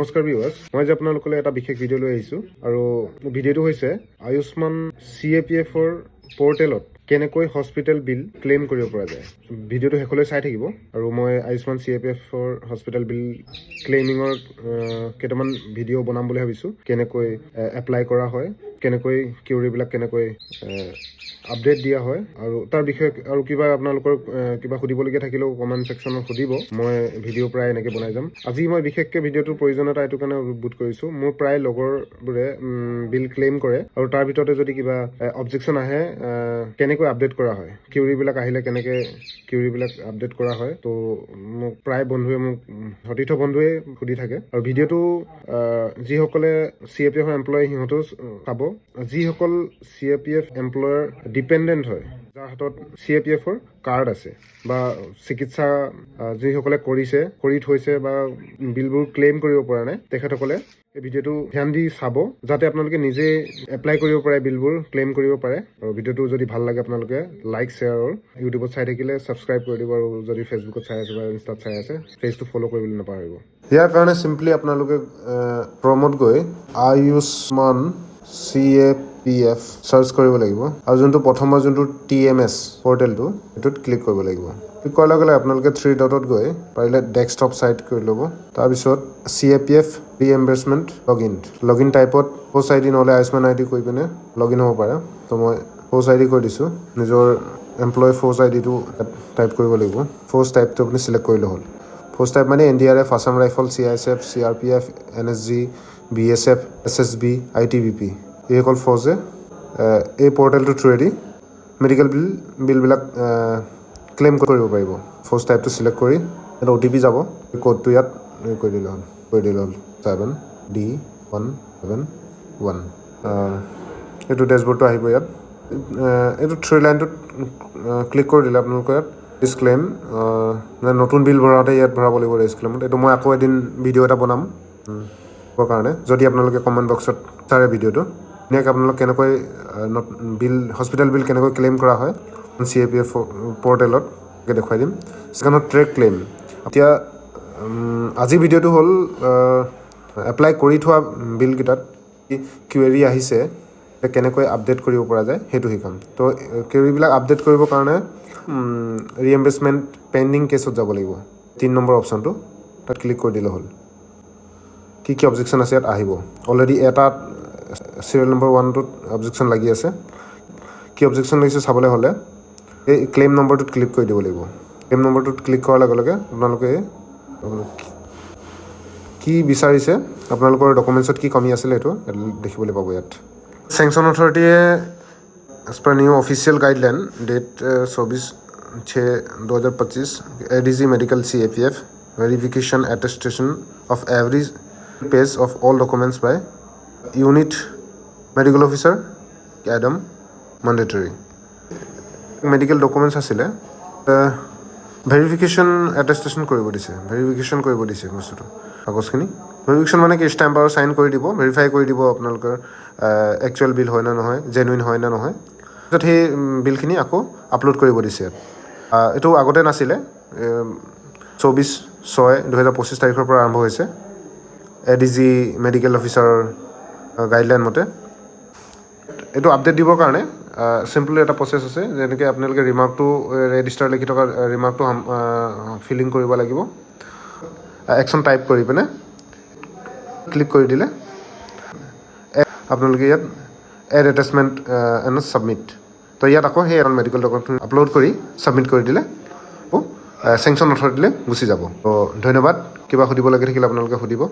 নমস্কাৰ ভিউৱাৰ্ছ, মই আজি আপোনালোকলৈ এটা বিশেষ ভিডিঅ' লৈ আহিছোঁ আৰু ভিডিঅ'টো হৈছে আয়ুষ্মান চিএপিএফৰ পৰ্টেলত কেনেকৈ হস্পিটেল বিল ক্লেইম কৰিব পৰা যায়। ভিডিঅ'টো শেষলৈ চাই থাকিব। আৰু মই আয়ুষ্মান চিএপিএফৰ হস্পিটেল বিল ক্লেইমিঙৰ কেইটামান ভিডিঅ' বনাম বুলি ভাবিছোঁ। কেনেকৈ এপ্লাই কৰা হয়, কেনেকৈ কিউৰিবিলাক কেনেকৈ আপডেট দিয়া হয় আৰু তাৰ বিষয়ে আৰু কিবা আপোনালোকৰ কিবা সুধিবলগীয়া থাকিলেও কমেণ্ট ছেকশ্যনত সুধিব। মই ভিডিঅ' প্ৰায় এনেকৈ বনাই যাম। আজি মই বিশেষকৈ ভিডিঅ'টোৰ প্ৰয়োজনীয়তা এইটো কাৰণে বোধ কৰিছোঁ, মোৰ প্ৰায় লগৰবোৰে বিল ক্লেইম কৰে আৰু তাৰ ভিতৰতে যদি কিবা অবজেকশ্যন আহে, কেনেকৈ আপডেট কৰা হয়, কিউৰিবিলাক আহিলে কেনেকৈ কিউৰিবিলাক আপডেট কৰা হয়, ত' মোক প্ৰায় বন্ধুৱে, মোক সতীৰ্থ বন্ধুৱে সুধি থাকে। আৰু ভিডিঅ'টো যিসকলে চিএপিএফৰ এমপ্লয় সিহঁতেও চাব, যিসকল চিএপিএফ এমপ্লয়াৰ ডিপেণ্ডেণ্ট হয়, যাৰ হাতত চিএপিএফৰ কাৰ্ড আছে বা চিকিৎসা যিসকলে কৰিছে, কৰি থৈছে বা বিলবোৰ ক্লেইম কৰিব পৰা নাই, তেখেতসকলে এই ভিডিঅ'টো ধ্যান দি চাব, যাতে আপোনালোকে নিজে এপ্লাই কৰিব পাৰে, বিলবোৰ ক্লেইম কৰিব পাৰে। আৰু ভিডিঅ'টো যদি ভাল লাগে, আপোনালোকে লাইক, শ্বেয়াৰ আৰু ইউটিউবত চাই থাকিলে ছাবস্ক্ৰাইব কৰি দিব আৰু যদি ফেচবুকত চাই আছে বা ইনষ্টাত চাই আছে, পেজটো ফ'ল' কৰিবলৈ নাপাহৰিব। ইয়াৰ কাৰণে চিম্পলি আপোনালোকে ক্ৰমত গৈ আয়ুষ্মান চিএপিএফ চাৰ্চ কৰিব লাগিব আৰু যোনটো প্ৰথমৰ যোনটো টিএমএছ পৰ্টেলটো, সেইটোত ক্লিক কৰিব লাগিব। ক্লিক কৰাৰ লগে লগে আপোনালোকে থ্ৰী ডটত গৈ পাৰিলে ডেস্কটপ ছাইট কৰি ল'ব। তাৰপিছত চিএপিএফ ৰিএম্বাৰ্চমেণ্ট লগ ইন টাইপত ফ'ৰ্চ আই ডি নহ'লে আয়ুষ্মান আই ডি কৰি পিনে লগ ইন হ'ব পাৰে। ত' মই ফ'ৰ্চ আই ডি কৰি দিছোঁ। নিজৰ এমপ্লয় ফ'ৰ্চ আই ডিটো টাইপ কৰিব লাগিব। ফ'ৰ্চ টাইপটো আপুনি চিলেক্ট কৰিলে হ'ল। ফ'ৰ্চ টাইপ মানে NDRF, Assam rifle, CISF, CRPF, NSG, BSF, SSB, ITBP, এইসকল ফৌজে এই পৰ্টেলটোৰ থ্ৰুৱেদি মেডিকেল বিলবিলাক ক্লেইম কৰিব পাৰিব। ফ'ৰ্চ টাইপটো চিলেক্ট কৰি ইয়াত অ'টিপি যাব। ক'ডটো ইয়াত কৰি দিলে হ'ল 7D171। এইটো ডেছবৰ্ডটো আহিব ইয়াত। এইটো থ্ৰী লাইনটোত ক্লিক কৰি দিলে আপোনালোকৰ ইয়াত ক্লেইম, নতুন বিল ভৰাওঁতে ইয়াত ভৰাব লাগিব ৰেজ ক্লেইমত। এইটো মই আকৌ এদিন ভিডিঅ' এটা বনাম কাৰণে যদি আপোনালোকে কমেণ্ট বক্সত চাৰে ভিডিঅ'টো ধুনীয়াকৈ আপোনালোক কেনেকৈ বিল, হস্পিটেল বিল কেনেকৈ ক্লেইম কৰা হয় চিএপিএফ পৰ্টেলত দেখুৱাই দিম। ছেকেণ্ডত ট্ৰেক ক্লেইম। এতিয়া আজিৰ ভিডিঅ'টো হ'ল এপ্লাই কৰি থোৱা বিলকেইটাত কিউৱেৰি আহিছে, কেনেকৈ আপডেট কৰিব পৰা যায় সেইটো শিকাম। তো কিউৰিবিলাক আপডেট কৰিবৰ কাৰণে ৰিএম্বাৰ্চমেণ্ট পেণ্ডিং কেছত যাব লাগিব। 3 নম্বৰ অপশ্যনটো, তাত ক্লিক কৰি দিলে হ'ল। কি কি অবজেকশ্যন আছে ইয়াত আহিব। অলৰেডি এটা চিৰিয়েল নম্বৰ 1টোত অবজেকশ্যন লাগি আছে। কি অবজেকশ্যন লাগিছে চাবলৈ হ'লে এই ক্লেইম নম্বৰটোত ক্লিক কৰি দিব লাগিব। ক্লেইম নম্বৰটোত ক্লিক কৰাৰ লগে লগে আপোনালোকে কি বিচাৰিছে, আপোনালোকৰ ডকুমেণ্টছত কি কমি আছিলে, সেইটো দেখিবলৈ পাব ইয়াত। চেংচন অথৰিটিয়ে as per new official guideline date 24/6/2025, ADG Medical CAPF, verification attestation of every page of all documents by unit medical officer Adam mandatory. Medical documents আছিলে, ভেৰিফিকেশ্যন এটেষ্টেশ্যন কৰিব দিছে, ভেৰিফিকেশ্যন কৰিব দিছে বস্তুটো, কাগজখিনি। ভেৰিফিকেশ্যন মানে কি? ষ্টেম্প আৰু চাইন কৰি দিব, ভেৰিফাই কৰি দিব আপোনালোকৰ একচুৱেল বিল হয় নে নহয়, জেনুইন হয় নে নহয়। তাৰপিছত সেই বিলখিনি আকৌ আপলোড কৰিব দিছে ইয়াত। এইটো আগতে নাছিলে। 24/6/2025 তাৰিখৰ পৰা আৰম্ভ হৈছে এডিজি মেডিকেল অফিচাৰৰ গাইডলাইন মতে। এইটো আপডেট দিবৰ কাৰণে চিম্পলি এটা প্ৰচেছ আছে, যেনেকৈ আপোনালোকে ৰিমাৰ্কটো, ৰেজিষ্টাৰ লিখি থকা ৰিমাৰ্কটো ফিলিং কৰিব লাগিব। একশ্যন টাইপ কৰি পিনে ক্লিক কৰি দিলে আপোনালোকে ইয়াত এড এটেচমেণ্ট এণ্ড ছাবমিট। তো ইয়াত আকৌ সেই মেডিকেল ডকুমেণ্ট আপলোড কৰি ছাবমিট কৰি দিলে চেংচন অথৰিটিলৈ গুচি যাব। তো ধন্যবাদ। কিবা সুধিব লাগি থাকিলে আপোনালোকে সুধিব।